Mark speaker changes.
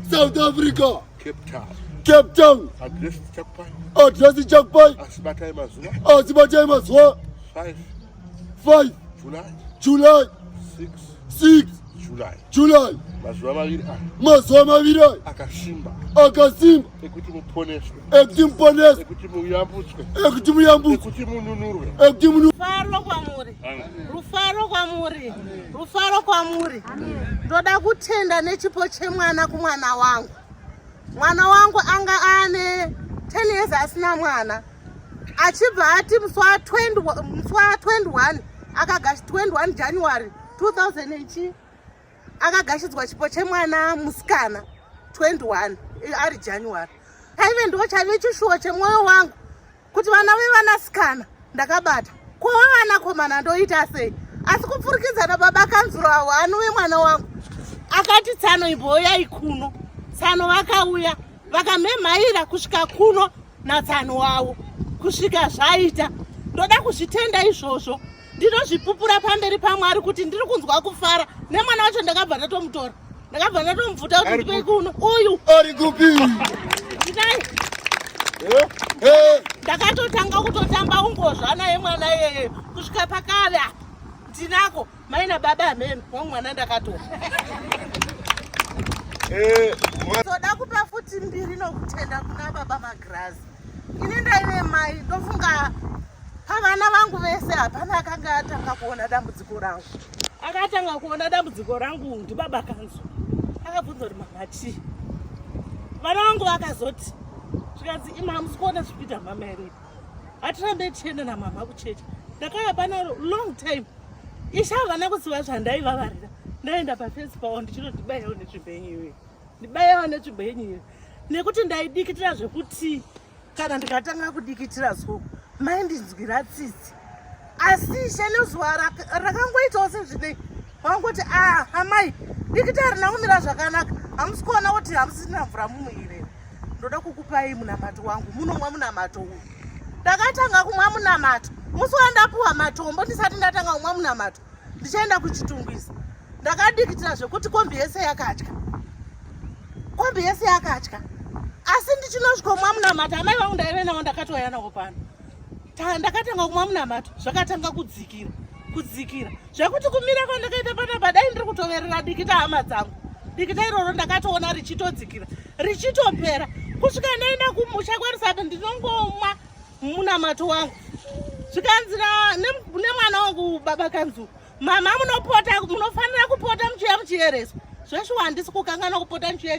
Speaker 1: South Africa,
Speaker 2: Cape Town.
Speaker 1: Cape Town.
Speaker 2: Address tichakupai.
Speaker 1: Address tichakupai.
Speaker 2: Asi batai mazuva.
Speaker 1: Asi batai mazuva.
Speaker 2: 5
Speaker 1: 5
Speaker 2: July.
Speaker 1: July.
Speaker 2: 6
Speaker 1: 6
Speaker 2: July.
Speaker 1: July.
Speaker 2: Mazuva maviri aya.
Speaker 1: Mazuva maviri aya.
Speaker 2: Akasimba.
Speaker 1: Akasimba.
Speaker 2: Ekuti muponeswe.
Speaker 1: Ekuti muponeswe.
Speaker 2: Ekuti muyambutswe.
Speaker 1: Ekuti muyambutswe.
Speaker 2: Ekuti mununurwe.
Speaker 1: Ekuti mununurwe.
Speaker 3: Rufaro kwamuri. Rufaro kwamuri. Rufaro kwamuri. Ndoda kutenda nechipo chemwana kumwana wangu. Mwana wangu anga ane 10 years asina mwana. Achibva ati musi wa 20 musi wa 21 akagashi 21 January 2000 akagashidzwa chipo chemwana musikana 21 ari January. Chaive ndo chaive chishuwo chemwoyo wangu kuti vana vevanasikana ndakabata ko vevanakomana ndoita sei asi kupfurikidza nababa kanzuro avo anove mwana wangu akati tsano imbouyai kuno tsano vakauya vakamhemhaira kusvika kuno natsano wavo kusvika zvaita ndoda kuzvitenda izvozvo ndinozvipupura pamberi pamwari kuti ndiri kunzwa kufara nemwana wacho ndakabva ndatomutora ndakabva ndatomubvuta kuti ndipei kuno uyu
Speaker 1: ari kupi
Speaker 3: ndinaye
Speaker 1: eh, eh.
Speaker 3: ndakatotanga kutotamba ungozva naye mwana iyeye kusvika pakave apa ndinako mai nababa hameno wangu mwana ndakatora
Speaker 2: eh,
Speaker 3: toda kupa futi mbiri nokutenda kuna baba magirazi ini ndaive mai ndofunga pavana vangu vese hapana akanga atanga kuona dambudziko rangu akatanga kuona dambudziko rangu ndibaba kanzu akabvunza kuti mama chii vana vangu vakazoti zvikanzi ima hamusi kuona zvikuita mama here hatirambe tichienda namama kuchechi ndakauya pano long time ishe havana kuziva zvandaivavarira ndaenda pafesi pavo ndichinoti ndibaiyewo netsvimbo yenyu iyoyo ndibaiyewo netsvimbo yenyu iyoyo nekuti ndaidikitira zvekuti kana ndikatanga kudikitira so maindinzwira tsitsi asi ishe nezuva rakangoitawo sezvinei vangoti a ah, amai dikita harina kumira zvakanaka hamusi kuona kuti hamusisina mvura mumuviri ndoda kukupai munamato wangu munomwa munamato uyu ndakatanga kumwa munamato musi wandapuwa matombo ndisati ndatanga kumwa munamato ndichaenda kuchitungwiza ndakadikitira zvekuti kombi yese yakatya kombi yese yakatya asi ndichinosvikomwa munamato amai vangu ndaive navo ndakatouya navo pano ndakatanga kumwa munamato zvakatanga kudzikira kudzikira zvekuti kumira kwandakaita panapa dai ndiri kutoverera dikita hama dzangu dikita iroro ndakatoona richitodzikira richitopera kusvika ndaenda kumusha kwarusape ndinongomwa munamato wangu zvikanzi nemwana wangu baba kanzu mama munopota munofanira kupota muchiuya muchiyereswa zveshuwa handisi kukanganwa kupota muchiuya.